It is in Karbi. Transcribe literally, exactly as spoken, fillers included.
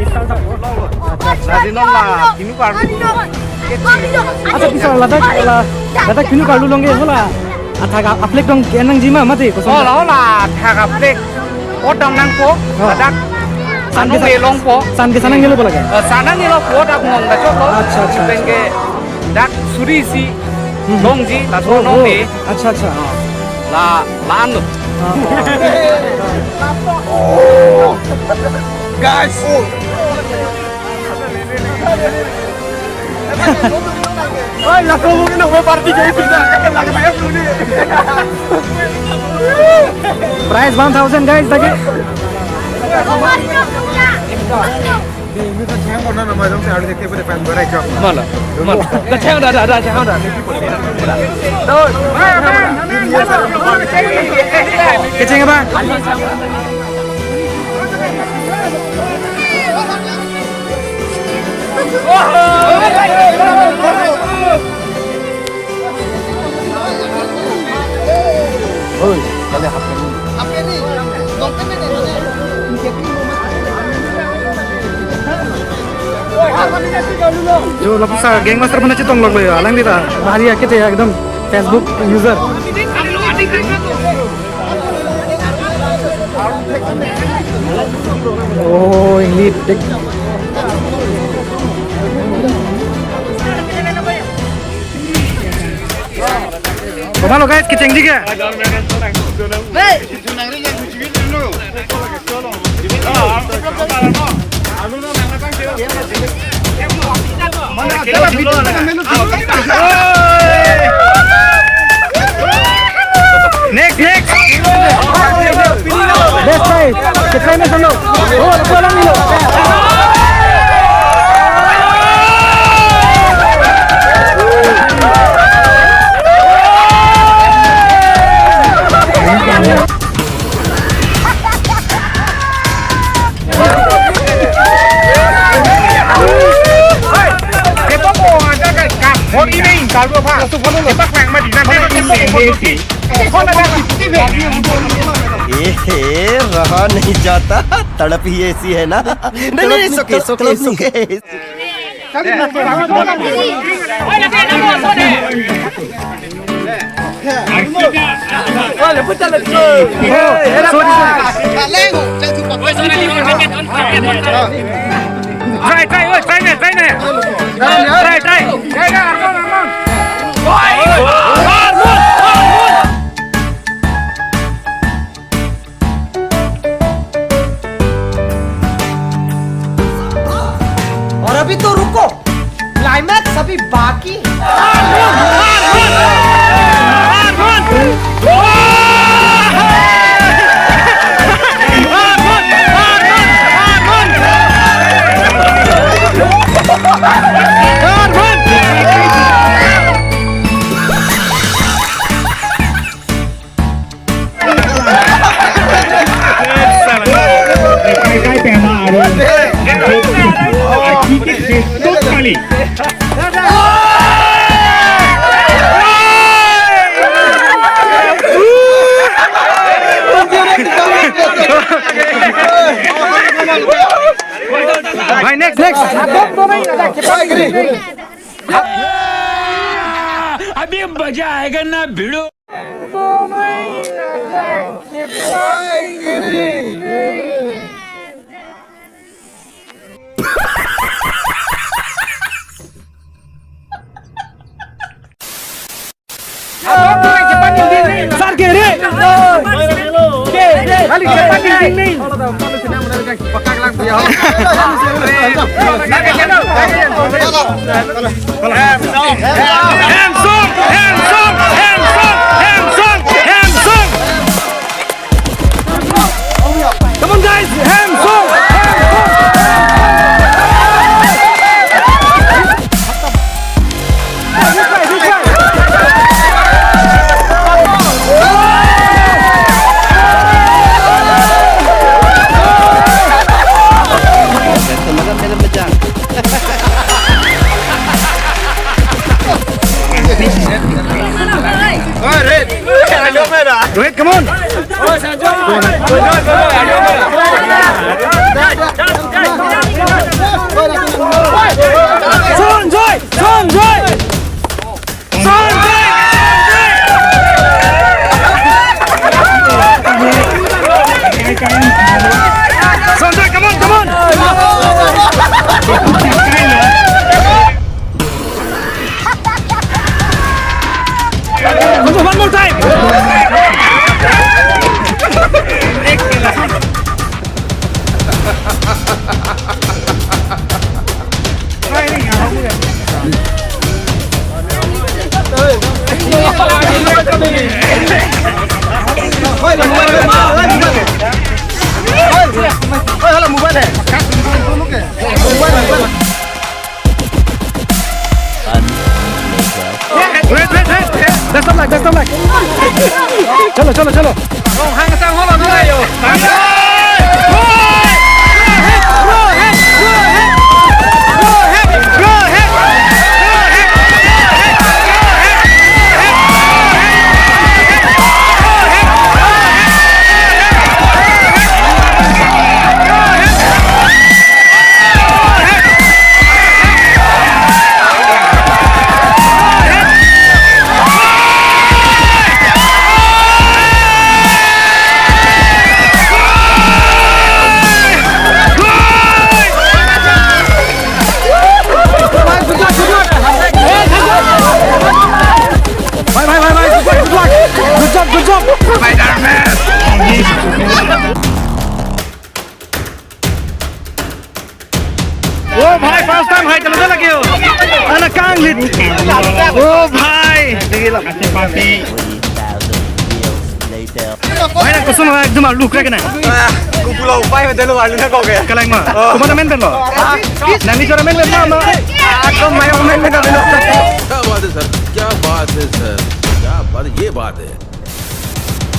Acha, acha. Lasi non la phinu karlu. Acha, pisa ladak, la, ladak phinu karlu longke hola. Athak a-, aflek dong kenangji ma mati koson? Oh, la, hola, athak aflek. Pot dam nangpo, oh, ladak. San anu kesa-, elongpo. San kesan nangnelo po lake? Eh, san nangnelo po, dak nong dak choklo. Acha, acha, pen acha. Ke dak suri isi, hmm, longji, laso, oh, nong, oh, de. Acha, acha. La, la-an lo. Ah, ah. Guys. Oi, laso mungkin nang party jadi bisa. Prize one thousand, guys, lagi. Mala, mala. Da chang da, da, da chang da. Kecheng apa? Oi, kali hap kali. Yo, lapuson gangster mana chetong lok lo ya, alang dita. Bahari akete ekdom Facebook user. Oh, indeed. Komatlo guys, kechengji ke? Next, next. Best prize. Kita ini solo. Oh, pulang dulu. ए, रहा नहीं जाता, तड़प ही ऐसी है ना। नहीं, नहीं, नहीं, सुके, सुके, सुके। Try, try, oi, try ne, try ne. Try, try. Try ne, Arman, Arman. और अभी तो रुको, क्लाइमैक्स अभी बाकी है। भाई, नेक्स्ट, नेक्स्ट। अभी मजा आएगा ना भिड़ो। Sar ke re. Ke re. Kali cepat ni, ding, ding. Handsome, handsome, handsome, handsome, handsome. Come on, guys, handsome, handsome. Wait, wait, wait. Best of luck, best of luck. Chalo, chalo, chalo. Bye, bye, bye, bye. Good luck, good luck. Good job, good job. Oh bhai, first time bhai, chalo chalo kyo. Ana kanglit. Oh bhai. Bhai, na kusum hai, ekdom alu krak na. Kupulo upai mete lo alu na koke. Kalang ma. Oh. Komat amen pen lo? Nangli chora amen pen ma ma. Ako mayo amen pen lo. क्या बात है सर, क्या बात है सर, क्या बात, ये बात है।